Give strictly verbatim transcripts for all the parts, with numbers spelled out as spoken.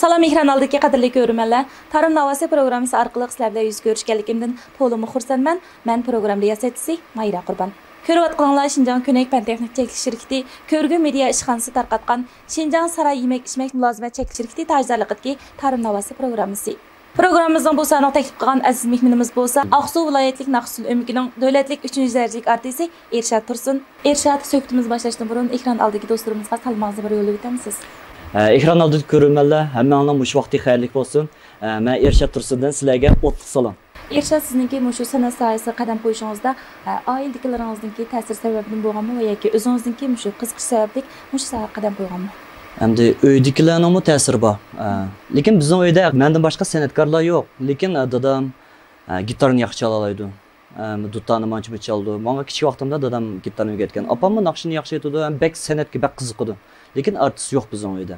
سالام، ئېكران ئالدىدىكى قەدىرلىك كۆرۈرمەنلەر. تارىم ناۋاسى پروگراممىسى ئارقىلىق سىلەر بىلەن يۈز كۆرۈشكەنلىكىمدىن تولىمۇ خۇرسەنمەن. مەن پروگرامما رىياسەتچىسى ماھىرە قۇربان. كۆرۈۋاتقىنىڭلار شىنجاڭ كۆنەك پەن تېخنىك چەكلىك شىركىتى كۆرگۈ مېدىيا ئىشخانىسى تارقاتقان شىنجاڭ ساراي يېمەك ئىچمەك مۇلازىمەت چەكلىك شىركىتى تاجدارلىقىدىكى تارىم ناۋاسى پروگراممىسى. پروگراممىمىزنىڭ بۇ سائەتنىڭ تەكلىپ قىلغان ئەزىز مېھمىنىمىز بولسا ئاقسۇ ۋىلايەتلىك ناخشىچىلار ئۆمىكىنىڭ دۆلەتلىك ئۈچىنچى دەرىجىلىك ئارتىسى ئېرشات تۇرسۇن. ئېرشات، سۆھبىتىمىزنى باشلاشتىن بۇرۇن ئېكران ئالدىدىكى دوستلىرىمىزغا سالىمىڭىزنى بىر يوللاپ ئۆتەمسىز؟ ئە، ئېكران ئالدىدىكى كۆرۈرمەنلەر، ھەممىڭلارنىڭ مۇشۇ ۋاقتى خەيرلىك بولسۇن. ئە، مەن ئېرشات تۇرسۇندىن سىلەرگە ئوتلۇق سالام. ئېرشات، سىزنىڭكى مۇشۇ سەنئەت ساھەسىگە قەدەم قويۇشىڭىزدا، ئە، ئائىلىدىكىلىرىڭىزنىڭكى تەسىرى سەۋەبىدىن بولغانمۇ ۋە ياكى ئۆزىڭىزنىڭكى مۇشۇ قىزىقىش سەۋەبلىك مۇشۇ ساھەگە قەدەم قويغانمۇ؟ ئەمدى ئۆيدىكىلەرنىڭمۇ تەسىرى بار. ئە، لېكىن بىزنىڭ ئۆيدە مەندىن باشقا سەنئەتكارلار يوق. لېكىن، ئە، دادام، ئە، گىتارنى ياخشى چالالايدۇ. ئە، دۇتارنى مانچە-مۇنچە چالىدۇ. ماڭا كىچىك ۋاقتىمدا دادام گىتارنى ئۆگەتكەن. ئاپاممۇ ناخشىنى ياخشى ئېيتىدۇ، ھەم بەك سەنئەتكە بەك قىزىقىدۇ. لېكىن ئارتىس يوق بىزنىڭ ئۆيدە.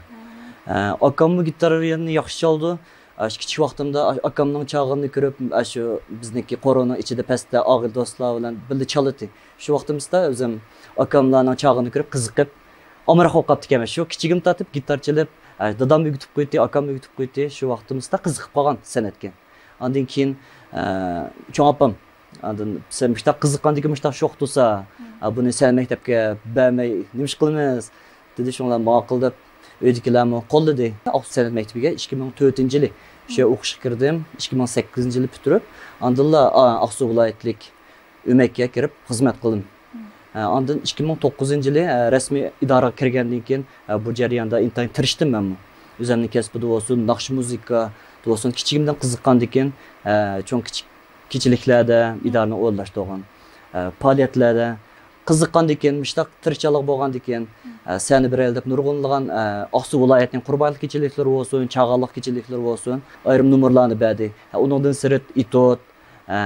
ئە، ئاكاممۇ گىتارنى ياخشى چالىدۇ. ئاشۇ كىچىك ۋاقتىمدا ئاش-، ئاكامنىڭ چالغىنىنى كۆرۈپ، ئاشۇ بىزنىڭكى قورۇنىڭ ئىچىدە پەستە ئاغىنە دوستلار بىلەن بىللە چالاتتى. شۇ ۋاقتىمىزدا ئۆزۈم ئاكاملارنىڭ چالغىنىنى كۆرۈپ قىزىقىپ، ئامراق بولۇپ قاپتىكەنمەن. شۇ كىچىكىمدىن تارتىپ گىتار چېلىپ، ئە، دادام ئۆگىتىپ قويدى، ئاكام ئۆگىتىپ قويدى. شۇ ۋاقتىمىزدا قىزىقىپ قالغان سەنئەتكە. ئاندىن كېيىن، ئە، چوڭ ئاپام، ئاندىن، «سەن مۇشتاق قىزىققاندىكىن مۇشتاق شوخ تۇرسا، ئە، بۇنى سەن مەكتەپكە بەرمەي نېمە ئىش قىلىمىز؟» دېدى. شۇڭلار ماقۇل دەپ، ئۆيدىكىلەرمۇ قوللىدى. ئاقسۇ سەنئەت مەكتىپىگە ئىككى مىڭ تۆتىنچى يىلى شۇ يەردە ئوقۇشقا كىردىم. ئىككى مىڭ سەككىزىنچى يىلى پۈتتۈرۈپ، ئاندىنلا، ئا، ئاقسۇ ۋىلايەتلىك ئۆمەككە كىرىپ خىزمەت قىلدىم. ئا، ئاندىن ئىككى مىڭ توققۇزىنچى يىلى، ئا، رەسمىي ئىدارىگە كىرگەندىن كېيىن، ئا، بۇ جەرياندا ئىنتايىن تىرىشتىم مەنمۇ. ئۆزۈمنىڭ كەسپىدە بولسۇن، ناخشا مۇزىكىدا بولسۇن، كىچىكىمدىن قىزىققاندىكىن، ئا، چوڭ كىچىك كېچىلىكلەردە ئىدارىنى ئورۇنلاشتۇرغان، ئە، پائالىيەتلەردە قىزىققاندىكىن، مۇشۇنداق تىرىشچانلىق بولغاندىكىن، ئە، سەھنە بېرەيلى دەپ نۇرغۇنلىغان، ئە، ئاقسۇ ۋىلايەتنىڭ قۇربانلىق كېچىلىكلىرى بولسۇن، چاغانلىق كېچىلىكلىرى بولسۇن، ئايرىم نومۇرلارنى بەردى. ھە، ئۇنىڭدىن سىرت ئېتيۇد، ئە،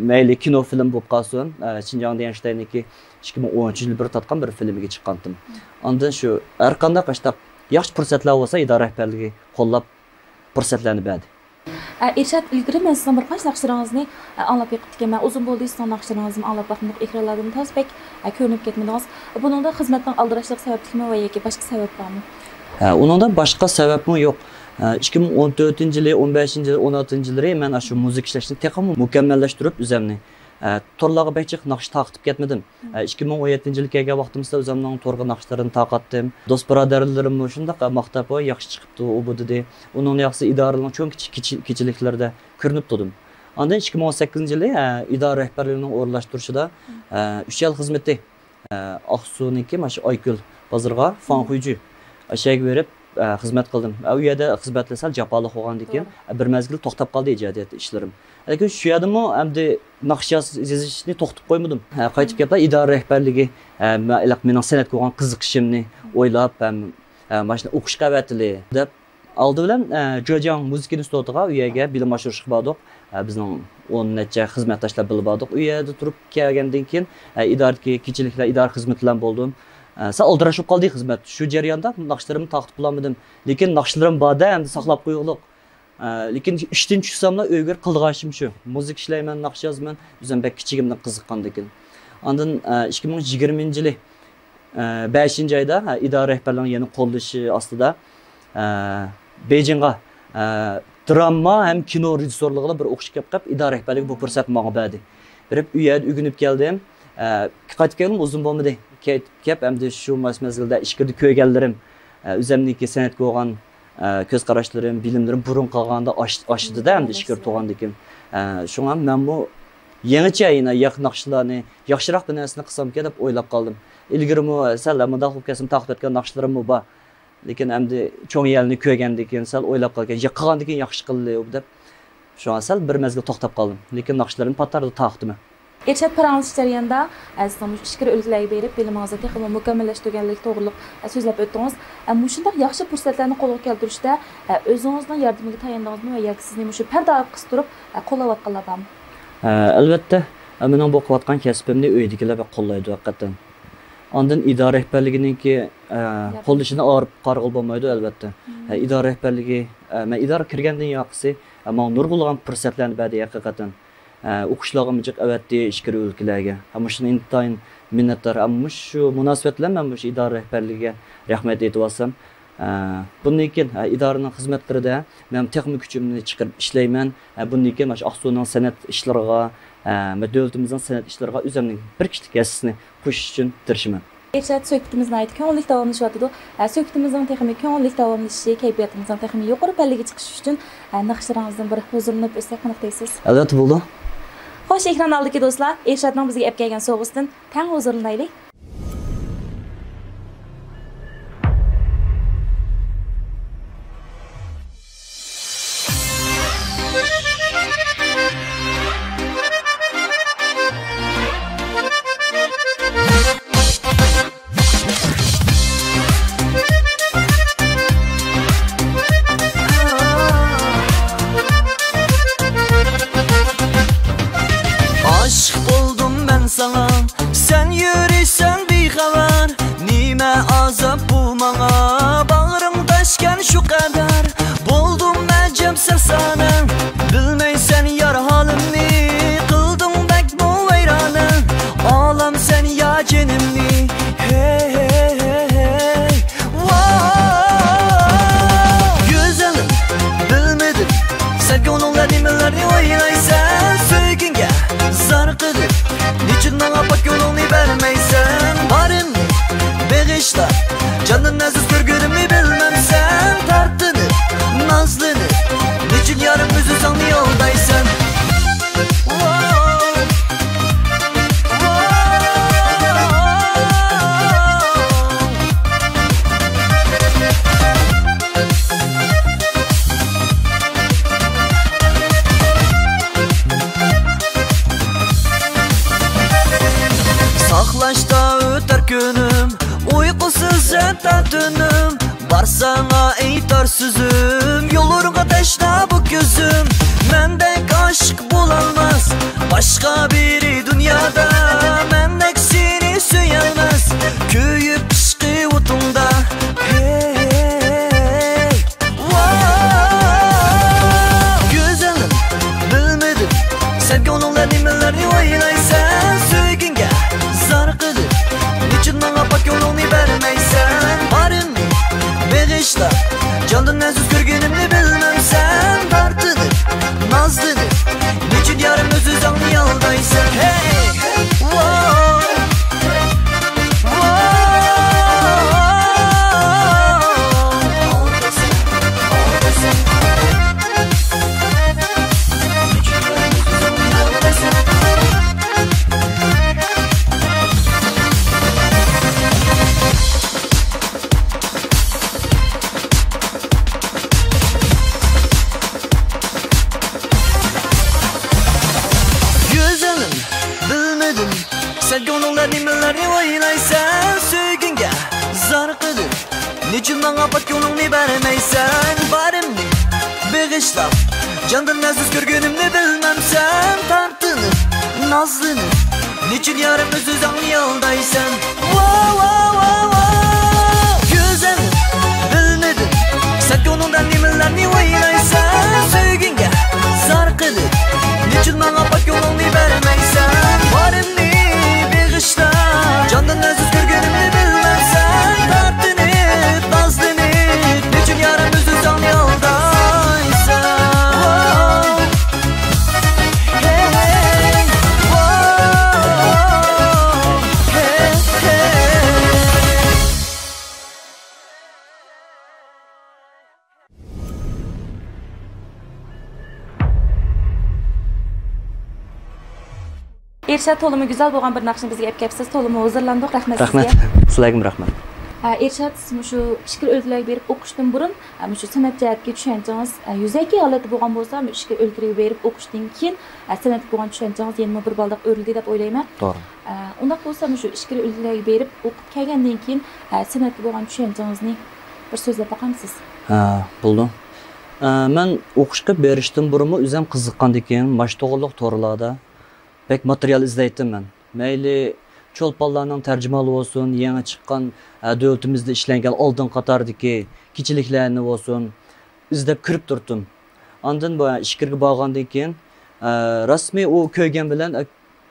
مەيلى كىنو فىلىم بولۇپ قالسۇن، ئە، شىنجاڭ دىيەنشتاينىڭكى ئىككى مىڭ ئون ئۈچىنچى يىلى بىر تارتقان بىر فىلىمگە چىققانتىم. ئاندىن شۇ ھەر قانداق ئاشتاق ياخشى پۇرسەتلەر بولسا، ئىدارە رەھبەرلىكى قوللاپ پۇرسەتلەرنى بەردى. ئە، ئىرشات، ئىلگىرى مەن سىزنىڭ بىر قانچە ناخشىلىرىڭىزنى، ئە، ئاڭلاپ بېقىپتىكەنمەن. ئۇزۇن بولدى سىزنىڭ ناخشىلىرىڭىزنى ئاڭلاپ باقمىدۇق. ئېكرانلاردىمۇ تازا بەك، ئە، كۆرۈنۈپ كەتمىدىڭىز. بۇنىڭدا خىزمەتنىڭ ئالدىراشلىق سەۋەبلىكمۇ ۋە ياكى باشقا سەۋەب بارمۇ؟ ھە، ئۇنىڭدا باشقا سەۋەبمۇ يوق. ئە، ئىككى مىڭ ئون تۆتىنچى يىلى، ئون بەشىنچى يىلى، ئون ئالتىنچى يىللىرى مەن ئاشۇ مۇزىكا ئىشلەشنى تېخىمۇ مۇكەممەللەشتۈرۈپ ئۆزۈمنى، ئە، تورلارغا بەك جىق ناخشا تارقىتىپ كەتمىدىم. ئىككى مىڭ ئون يەتتىنچى يىلى كەلگەن ۋاقتىمىزدا ئۆزۈمنىڭ تورغا ناخشىلىرىنى تارقاتتىم. دوست بۇرادەرلىرىممۇ شۇنداق ماختاپ، «ۋاي، ياخشى چىقىپتۇ ئۇ، بۇ» دېدى. ئۇنىڭدىن ياخشىسى ئىدارىنىڭ چوڭ كىچىك كېچە-، كېچىلىكلىرىدە كۆرۈنۈپ تۇردۇم. ئاندىن ئىككى مىڭ ئون سەككىزىنچى يىلى، ئە، ئىدارە رەھبەرلىكىنىڭ ئورۇنلاشتۇرۇشىدا، ئە، ئۈچ يىل خىزمىتى، ئە، ئاقسۇنىڭكى مانا شۇ ئايكۆل بازىرىغا، فاڭخۇيجۈ، ئاشۇ يەرگە بېرىپ، ئە، خىزمەت قىلدىم. ئە، ئۇ يەردە خىزمەتلەر سەل جاپالىق بولغاندىن كېيىن، توغرا. ئە، بىر مەزگىل توختاپ قالدى ئىجادىيەت ئىشلىرىم. لېكىن شۇ يەردىمۇ ئەمدى ناخشا ياز-، يېزىشنى توختىتىپ قويمىدىم. ھە، قايتىپ كېلىپلا ئىدارە رەھبەرلىكى، ھە، مە-، مېنىڭ سەنئەتكە بولغان قىزىقىشىمنى ئويلاپ، ھەم، ھە، مانا شۇنداق ئوقۇشقا ئەۋەتىلى دەپ، ئالدى بىلەن، ھە، جېجياڭ مۇزىكا ئىنستىتۇتىغا، ئۇ يەرگە بىلىم ئاشۇرۇشقا باردۇق. ھە، بىزنىڭ ئون نەچچە خىزمەتداشلار بىللە باردۇق. ئۇ يەردە تۇرۇپ كەلگەندىن كېيىن، ھە، ئىدارىدىكى كېچىلىكلەر، ئىدارە خىزمىتى بىلەن بولدۇم. ھە، سەل ئالدىراش بولۇپ قالدى خىزمەت. شۇ جەرياندا ناخشىلىرىمنى تارقىتىپ بولالمىدىم. لېكىن ناخشىلىرىم بار-دە، ئەمدى ساقلاپ قويغۇلۇق. ئە، لېكىن ئىشتىن چۈشسەملا ئۆيگە كىرىپ قىلىدىغان ئىشىم شۇ. مۇزىكا ئىشلەيمەن، ناخشا يازىمەن. ئۆزۈم بەك كىچىكىمدىن قىزىققاندىكىن. ئاندىن، ئە، ئىككى مىڭ يىگىرمىنچى يىلى، ئە، بەشىنچى ئايدا، ئە، ئىدارە رەھبەرلىرىنىڭ يەنە قوللىشى ئاستىدا، ئە، بېيجىڭغا، ئە، دراما ھەم كىنو رېژىسسورلۇقىدا بىر ئوقۇشقا كېلىپ قېلىپ، ئىدارە رەھبەرلىكى بۇ پۇرسەتنى ماڭا بەردى. بېرىپ ئۇ يەردە ئۆگىنىپ كەلدىم. ئە، قايتىپ كەلگىنىم ئۇزۇن بولمىدى. كەيت-، كەپ ئەمدى شۇ ماس مەزگىلدە ئىچكىرىدە كۆرگەنلىرىم، ئە، ئۆزۈمنىڭكى سەنئەتكە بولغان، ئە، كۆز قاراشلىرىم، بىلىملىرىم بۇرۇن قالغاندا ئاش-، ئاشتىدە ئەمدى ئىچكىرى تۇرغاندىن كېيىن. ئە، شۇڭا مەنمۇ يېڭىچە يەنە ياخشى ناخشىلارنى، ياخشىراق بىر نەرسىنى قىلسامكەن دەپ ئويلاپ قالدىم. ئىلگىرىمۇ سەل مۇنداق بولۇپ كەتسىمۇ تارقىتىۋەتكەن ناخشىلىرىممۇ بار. لېكىن ئەمدى چوڭ يەلنى كۆرگەندىن كېيىن سەل ئويلاپ قالغان، يا قىلغاندىن كېيىن ياخشى قىلدى دەپ. شۇڭا سەل بىر مەزگىل توختاپ قالدىم. لېكىن ناخشىلىرىمنى پات ئارىدا تارقىتىمەن. ئىرشات، پاراڭلىشىش جەريانىدا، ئە، سىزنىڭ مۇشۇ ئىچكىرى ئۆلكىلەرگە بېرىپ، بىلىمىڭىزنى تېخىمۇ مۇكەممەللەشتۈرگەنلىك توغرۇلۇق، ئە، سۆزلەپ ئۆتتىڭىز. ئە، مۇشۇنداق ياخشى پۇرسەتلەرنى قولغا كەلتۈرۈشتە، ئە، ئۆزىڭىزنىڭ ياردىمىگە تاياندىڭىزمۇ ۋە ياكى سىزنى مۇشۇ پەردە ئارقىسىدا تۇرۇپ، ئە، قوللاۋاتقانلار بارمۇ؟ ئە، ئەلۋەتتە، ئە، مېنىڭ بۇ قىلىۋاتقان كەسپىمنى ئۆيدىكىلەر بەك قوللايدۇ ھەقىقەتەن. ئاندىن ئىدارە رەھبەرلىكىنىڭكى، ئە، قوللىشىنى ئايرىپ قارىغىلى بولمايدۇ، ئەلۋەتتە. ئە، ئىدارە رەھبەرلىكى، ئە، مەن ئىدارىگە كىرگەندىن ياقىسى، ئە، ماڭا نۇرغۇنلىغان پۇرسەتلەرنى بەردى ھەقىقەتەن. ئە، ئوقۇشلارغىمۇ جىق ئەۋەتتى، ئىچكىرى ئۆلكىلەرگە. ھەم مۇشۇنىڭ ئىنتايىن مىننەتدار. ھەم مۇشۇ مۇناسىۋەت بىلەن مەن مۇشۇ ئىدارە رەھبەرلىكىگە رەھمەت ئېيتىۋالسام، ئە، بۇندىن كېيىن، ئە، ئىدارىنىڭ خىزمەتلىرىدە مەن تېخىمۇ كۈچۈمنى چىقىرىپ ئىشلەيمەن. ئە، بۇندىن كېيىن مانا شۇ ئاقسۇنىڭ سەنئەت ئىشلىرىغا، ئە، ۋە دۆلىتىمىزنىڭ سەنئەت ئىشلىرىغا ئۆزۈمنىڭ بىر كىچىك ھەسسىسىنى قوشۇش ئۈچۈن تىرىشىمەن. ئېرشات، سۆھبىتىمىز ناھايىتى كۆڭۈللۈك داۋاملىشىۋاتىدۇ. ئە، سۆھبىتىمىزنىڭ تېخىمۇ كۆڭۈللۈك داۋاملىشىشى، كەيپىياتىمىزنىڭ تېخىمۇ يۇقىرى پەللىگە چىقىشى ئۈچۈن، ئە، ناخشىلىرىڭىزدىن بىر ھۇزۇرلىنىپ ئۆتسەك قانداق دەيسىز؟ ئەلۋەتتە بولىدۇ. خوش، ئېكران ئالدىدىكى دوستلار، ئېرشاتنىڭ بىزگە ئەپ كەلگەن سوۋغىسىدىن تەڭ ھۇزۇرلىنايلى. ئاشىق بولدۇم مەن ساڭا، سەن يۈرىسەن بىخەۋەر. نېمە ئازاب بۇ ماڭا، باغرىڭ تاشكەن شۇ قەدەر. بولدۇم ئەجەب سەپسانە، بىلمەيسەن يار ھالىمنى، قىلدىڭ بەكمۇ ۋەيرانە، ئالامسەن يا جېنىمنى. ھەي، ھەي، ھەي، ھەي، ھەي. ۋاو! گۈزەلىم، بىلمىدىم، سەن كۆڭلۈڭدە نېمىلەرنى ئويلايسەن؟ سۆيگۈڭگە زار قىلىپ، نېچۈن ماڭا پاك يولۇڭنى بەرمەيسەن؟ بارىمنى بېغىشلا، جاندىن ئەزىز كۆرگىنىمنى بىلمەمسەن؟ تارتىنىپ، نازلىنىپ، نېچۈن يارىم ئۆز-ئۆزۈڭنى ئالدايسەن؟ ۋاو! ساقلاشتا ئۆتەر كۈنۈم، ئۇيقۇسىز ھەتتا تۈنۈم. بار ساڭا ئېيتار سۆزۈم، يولۇڭغا تەشنا بۇ كۆزۈم. مەندەك ئاشىق بولالماس باشقا بىرى دۇنيادا، مەندەك سېنى سۆيەلمەس، كۆيۈپ ئىشقى ئوتۇڭدا. ھەي، ھەي، ھەي. ۋاو! گۈزەلىم، بىلمىدىم، سەن كۆڭلۈڭدە نېمىلەرنى ئويلايسەن؟ سۆيگۈڭگە زار قىلىپ، نېچۈن ماڭا پاك يولۇڭنى بەرمەيسەن؟ بارىمنى بېغىشلا، جاندىن ئەزىز كۆرگىنىمنى بىلمەمسەن؟ تارتىنىپ، نازلىنىپ، نېچۈن يارىم ئۆز-ئۆزۈڭنى ئالدايسەن؟ ھەي! ۋاو! گۈزەلىم، بىلمىدىم، سەن كۆڭلۈڭدە نېمىلەرنى ئويلايسەن؟ سۆيگۈڭگە زار قىلىپ، نېچۈن ماڭا پاك كۆڭلۈڭنى بەرمەيسەن؟ بارىمنى بېغىشلاپ، جاندىن ئەزىز كۆرگىنىمنى بىلمەمسەن؟ تارتىنىپ، نازلىنىپ، نېچۈن يارىم ئۆز-ئۆزۈڭنى ئالدايسەن؟ ۋاۋ، ۋاۋ، ۋاۋ، ۋاۋ. گۈزەل، بىلمىدىم، سەن كۆڭلۈڭدە نېمىلەرنى ئويلايسەن؟ سۆيگۈڭگە زار قىلىپ، نېچۈن ماڭا پاك كۆڭلۈڭنى بەرمەيسەن؟ بارىمنى بېغىشلا، جاندىن ئەزىز كۆرگىنىمنى بىلمەمسەن؟ تارتىنىپ، نازلىنىپ، نېچۈن يارىم ئۆز-ئۆزۈڭنى ئالدايسەن؟ ۋاۋ. ئېرشات، تولىمۇ گۈزەل بولغان بىر ناخشىنى بىزگە ئەپ كەپسىز، تولىمۇ ھۇزۇرلاندۇق. رەھمەت سىزگە. رەھمەت. سىلەرگىمۇ رەھمەت. ئە، ئېرشات، سىز مۇشۇ ئىچكىرى ئۆلكىلەرگە بېرىپ ئوقۇشتىن بۇرۇن، ئە، مۇشۇ سەنئەت جەھەتتىكى چۈشەنچىڭىز، ئە، يۈزەكى ھالەتتە بولغان بولسا، مۇشۇ ئىچكىرى ئۆلكىلەرگە بېرىپ ئوقۇشتىن كېيىن، ئە، سەنئەتكە بولغان چۈشەنچىڭىز يەنىمۇ بىر بالداق ئۆرلىدى دەپ ئويلايمەن. توغرا. ئە، ئۇنداق بولسا، مۇشۇ ئىچكىرى ئۆلكىلەرگە بېرىپ ئوقۇپ كەلگەندىن كېيىن، ئە، سەنئەتكە بولغان چۈشەنچىڭىزنى بىر سۆزلەپ باقامسىز؟ ھە، بولىدۇ. ئە، مەن ئوقۇشقا بېرىشتىن بۇرۇنمۇ ئۆزۈم قىزىققاندىكىن، ماش توغرىلىق تورلاردا بەك ماتېرىيال ئىزدەيتتىم مەن. مەيلى چولپانلارنىڭ تەرجىمىھالى بولسۇن، يېڭى چىققان، ئە، دۆلىتىمىزدە ئىشلەنگەن ئالدىنقى قاتاردىكى كېچىلىكلەرنى بولسۇن، ئىزدەپ كۆرۈپ تۇرۇپتىم. ئاندىن بۇ ئىچكىرىگە بارغاندىن كېيىن، ئە، رەسمىي ئۇ كۆرگەن بىلەن، ئە،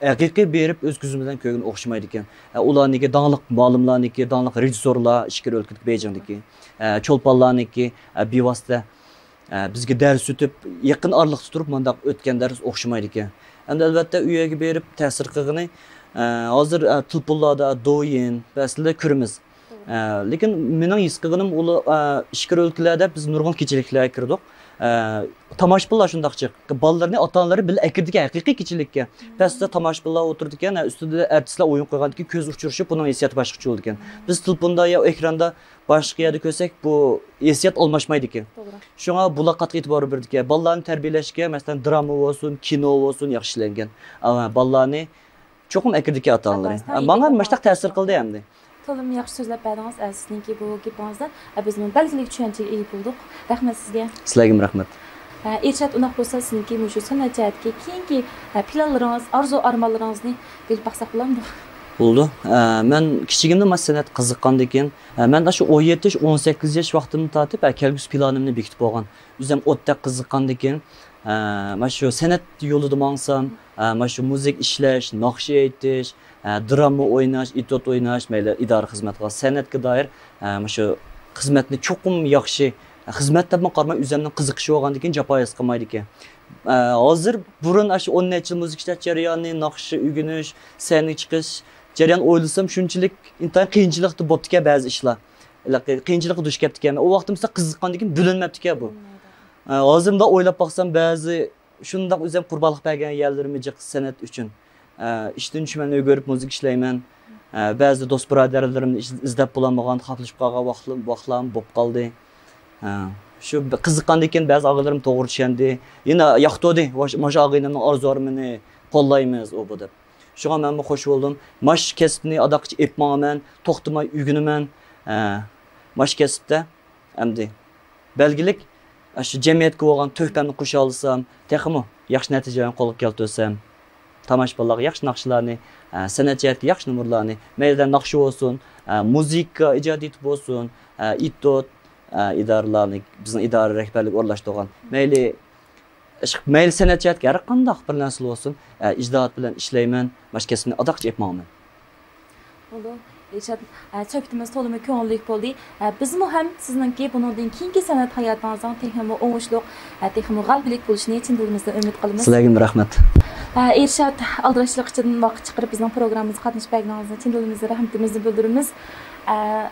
ھەقىقىي بېرىپ ئۆز كۆزىمىز بىلەن كۆرگەن ئوخشىمايدىكەن. ئە، ئۇلارنىڭكى داڭلىق مۇئەللىملارنىڭكى، داڭلىق رېژىسسورلار ئىچكىرى ئۆلكىدىكى، بېيجىڭدىكى، ئە، چولپانلارنىڭكى، ئە، بىۋاسىتە، ئە، بىزگە دەرس ئۆتۈپ، يېقىن ئارىلىقتا تۇرۇپ مۇنداق ئۆتكەن دەرس ئوخشىمايدىكەن. ئەمدى ئەلۋەتتە ئۇ يەرگە بېرىپ تەسىر قىلغىنى، ئە، ھازىر، ئە، تېلېفونلاردا، دويىن، بەزىدە كۆرىمىز. ئە، لېكىن مېنىڭ ھېس قىلغىنىم ئۇلار، ئە، ئىچكىرى ئۆلكىلەردە بىز نۇرغۇن كېچىلىكلەرگە كىردۇق. ئە، تاماشىبىنلار شۇنداقچە بالىلىرىنى ئاتا-ئانىلىرى بىللە ئەكىردىكەن ھەقىقىي كېچىلىككە. پەستە تاماشىبىنلار ئولتۇرىدىكەن، ئە، ئۈستىدە ئارتىسلار ئويۇن قويغاندىكىن كۆز ئۇچرىشىپ، بۇنىڭ ھېسسىياتى باشقىچە بولىدىكەن. بىز تېلېفوندا يا ئېكراندا باشقا يەردە كۆرسەك، بۇ ھېسسىيات ئالماشمايدىكەن. توغرا. شۇڭا بۇلار قاتتىق ئېتىبار بېرىدىكەن. بالىلارنى تەربىيەلەشكە، مەسىلەن، دىراما بولسۇن، كىنو بولسۇن، ياخشى ئىشلەنگەن. ئە، بالىلارنى چوقۇم ئەكىردىكەن ئاتا-ئانىلىرى. ئاتا-ئانىسى ئە، ماڭا تەربىيە ماشۇنداق تەسىر قىلدى ئەمدى. تولىمۇ ياخشى سۆزلەپ بەردىڭىز، ئە، سىزنىڭكى بۇ گېپىڭىزدىن، ئە، بىزمۇ بەلگىلىك چۈشەنچىگە ئىگە بولدۇق. رەھمەت سىزگە. سىلەرگىمۇ رەھمەت. ئە، ئىرشات، ئۇنداق بولسا سىزنىڭكى مۇشۇ سەنئەت جەھەتتىكى كېيىنكى، ئە، پىلانلىرىڭىز، ئارزۇ-ئارمانلىرىڭىزنى بىلىپ باقساق بولامدۇ؟ بولىدۇ. ئە، مەن كىچىكىمدىن مانا سەنئەتكە قىزىققاندىكىن، ئە، مەن ئاشۇ ئون يەتتە ياش، ئون سەككىز ياش ۋاقتىمدىن تارتىپ، ئە، كەلگۈسى پىلانىمنى بېكىتىپ بولغان. ئۆزۈم ئوتتەك قىزىققاندىكىن، ئە، مانا شۇ سەنئەت يولىدا ماڭسام، ئە، مانا شۇ مۇزىكا ئىشلەش، ناخشا ئېيتىش، ئە، دىراما ئويناش، ئېتيۇد ئويناش، مەيلى ئىدارە خىزمەت قىلغان، سەنئەتكە دائىر، ئە، مانا شۇ خىزمەتنى چوقۇم ياخشى، خىزمەت دەپمۇ قارىماي، ئۆزۈمنىڭ قىزىقىشى بولغاندىكىن جاپا ھېس قىلمايدىكەن. ئە، ھازىر بۇرۇن ئاشۇ ئون نەچچە يىل مۇزىكا ئىشلەش جەريانى، ناخشا ئۆگىنىش، سەھنىگە چىقىش جەريانى ئويلىسام، شۇنچىلىك ئىنتايىن قىيىنچىلىقتا بوپتىكەن بەزى ئىشلار. ھېلىقى قىيىنچىلىققا دۇچ كەپتىكەن. ئۇ ۋاقتىمىزدا قىزىققاندىكىن بۆلۈنمەپتىكەن بۇ. ئە، ھازىر مۇنداق ئويلاپ باقسام، بەزى شۇنداق ئۆزۈم قۇربانلىق بەرگەن يەرلىرىممۇ جىق سەنئەت ئۈچۈن. ئە، ئىشتىن چۈشمەن ئۆگىنىپ مۇزىكا ئىشلەيمەن. ئە، بەزى دوست بۇرادەرلىرىمنى ئىز-، ئىزدەپ بولالمىغان، خاپىلىشىپ قالغان ۋاقلىم-، ۋاقلارمۇ بولۇپ قالدى. ئە، شۇ بىر قىزىققاندىن كېيىن بەزى ئاغىنىلىرىم توغرا چۈشەندى. يەنە ياقتۇردى. ۋاش-، مانا شۇ ئاغىنەمنىڭ ئارزۇ-ئارمىنى قوللايمىز ئۇ بۇ دەپ. شۇڭا مەنمۇ خوش بولدۇم. ماش كەسىپنى ئاداققىچە ئېلىپ ماڭىمەن، توختىماي ئۆگىنىمەن. ئە، ماش كەسىپتە ئەمدى بەلگىلىك، ئاشۇ جەمئىيەتكە بولغان تۆھپەمنى قوشالىسام، تېخىمۇ ياخشى نەتىجىلەرنى قولغا كەلتۈرسەم، تاماشىبىنلارغا ياخشى ناخشىلارنى، ئە، سەنئەت جەھەتتىكى ياخشى نومۇرلارنى، مەيلى ناخشا بولسۇن، ئە، مۇزىكا ئىجادىيىتى بولسۇن، ئە، ئېتيۇد، ئە، ئىدارىلەرنى، بىزنىڭ ئىدارە رەھبەرلىكى ئورۇنلاشتۇرغان، مەيلى ئىش-، مەيلى سەنئەت جەھەتتىكى ھەر قانداق بىر نەرسە بولسۇن، ئە، ئىجادىيەت بىلەن ئىشلەيمەن، ماش كەسىپنى ئاداققىچە ئېلىپ ماڭىمەن. بولدى، ئىرشات، ئە، سۆھبىتىمىز تولىمۇ كۆڭۈللۈك بولدى. ئە، بىزمۇ ھەم سىزنىڭكى بۇنىڭدىن كېيىنكى سەنئەت ھاياتىڭىزنىڭ تېخىمۇ ئوڭۇشلۇق، ئە، تېخىمۇ غەلىبىلىك بولۇشىنى چىن دىلىمىزدىن ئۈمىد قىلىمىز. سىلەرگىمۇ رەھمەت. ئە، ئىرشات، ئالدىراشچىلىق ئىچىدىن ۋاقىت چىقىرىپ بىزنىڭ پروگراممىمىزغا قاتنىشىپ بەرگىنىڭىزنى چىن دىلىمىزدىن رەھمىتىمىزنى بىلدۈرىمىز. ئە،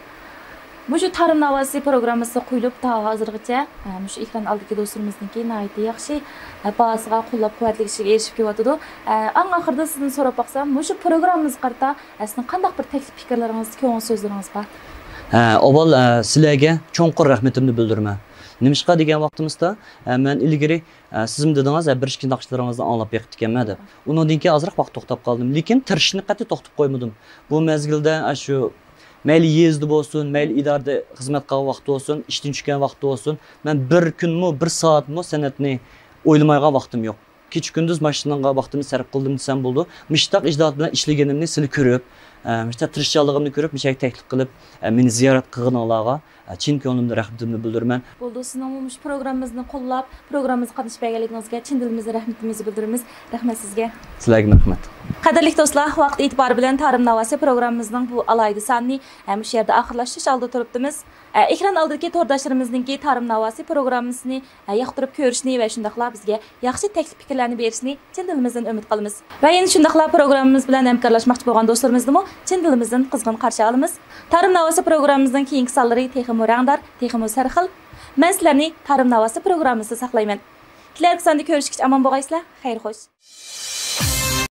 مۇشۇ تارىم ناۋاسى پروگراممىسى قويۇلۇپ تا ھازىرغىچە، ئە، مۇشۇ ئېكران ئالدىدىكى دوستلىرىمىزنىڭكى ناھايىتى ياخشى، ئە، باھاسىغا، قوللاپ قۇۋۋەتلىشىگە ئېرىشىپ كېلىۋاتىدۇ. ئە، ئەڭ ئاخىرىدا سىزدىن سوراپ باقسام، مۇشۇ پروگراممىمىزغا قارىتا، ئە، سىزنىڭ قانداق بىر تەكلىپ پىكىرلىرىڭىز، كۆڭۈل سۆزلىرىڭىز بار؟ ئە، ئاۋۋال، ئە، سىلەرگە چوڭقۇر رەھمىتىمنى بىلدۈرىمەن. نېمىشقا دېگەن ۋاقتىمىزدا، ئە، مەن ئىلگىرى، ئە، سىزمۇ دېدىڭىز، ئە، بىر ئىككى ناخشىلىرىڭىزنى ئاڭلاپ بېقىپتىكەنمەن دەپ. ئۇنىڭدىن كېيىن ئازراق ۋاقىت توختاپ قالدىم. لېكىن تىرىشىشنى قەتئىي توختىتىپ قويمىدىم. بۇ مەزگىلدە، ئە، شۇ مەيلى يېزىدا بولسۇن، مەيلى ئىدارىدە خىزمەت قىلغان ۋاقىتتا بولسۇن، ئىشتىن چۈشكەن ۋاقىتتا بولسۇن، مەن بىر كۈنمۇ، بىر سائەتمۇ سەنئەتنى ئويلىمايدىغان ۋاقتىم يوق. كېچە-كۈندۈز ماشىنىغا ۋاقتىمنى سەرپ قىلدىم دېسەم بولىدۇ. مۇشۇنداق ئىجادىيەت بىلەن ئىشلىگىنىمنى سىلى كۆرۈپ، ئە، مۇشۇنداق تىرىشچانلىقىمنى كۆرۈپ، مۇشۇ يەرگە تەكلىپ قىلىپ، ئە، مېنى زىيارەت قىلغىنىڭلارغا، ئە، چىن كۆڭلۈمدىن رەھمىتىمنى بىلدۈرىمەن. بولدى، سىزنىڭمۇ مۇشۇ پروگراممىمىزنى قوللاپ، پروگراممىمىزغا قاتنىشىپ بەرگەنلىكىڭىزگە چىن دىلىمىزدىن رەھمىتىمىزنى بىلدۈرىمىز. رەھمەت سىزگە. سىلەرگىمۇ رەھمەت. قەدىرلىك دوستلار، ۋاقىت ئېتىبارى بىلەن تارىم ناۋاسى پروگراممىمىزنىڭ بۇ ئالاھىدە سانىنى، ئە، مۇشۇ يەردە ئاخىرلاشتۇرۇش ئالدىدا تۇرۇپتىمىز. ئە، ئېكران ئالدىدىكى تورداشلىرىمىزنىڭكى تارىم ناۋاسى پروگراممىسىنى، ئە، ياقتۇرۇپ كۆرۈشنى ۋە شۇنداقلا بىزگە ياخشى تەكلىپ پىكىرلەرنى بېرىشىنى چىن دىلىمىزدىن ئۈمىد قىلىمىز. ۋە يەنە شۇنداقلا پروگراممىمىز بىلەن ھەمكارلاشماقچى بولغان دوستلىرىمىزنىمۇ چىن دىلىمىزدىن قىزغىن قارشى ئالىمىز. تارىم ناۋاسى پروگراممىمىزنىڭ كېيىنكى سانلىرى تېخىمۇ رەڭدار، تېخىمۇ سەرخىل. مەن سىلەرنى تارىم ناۋاسى پروگراممىسىدا ساقلايمەن. كېلەركى ساندا كۆرۈشكىچە ئامان بولغايسىلەر. خەير خوش.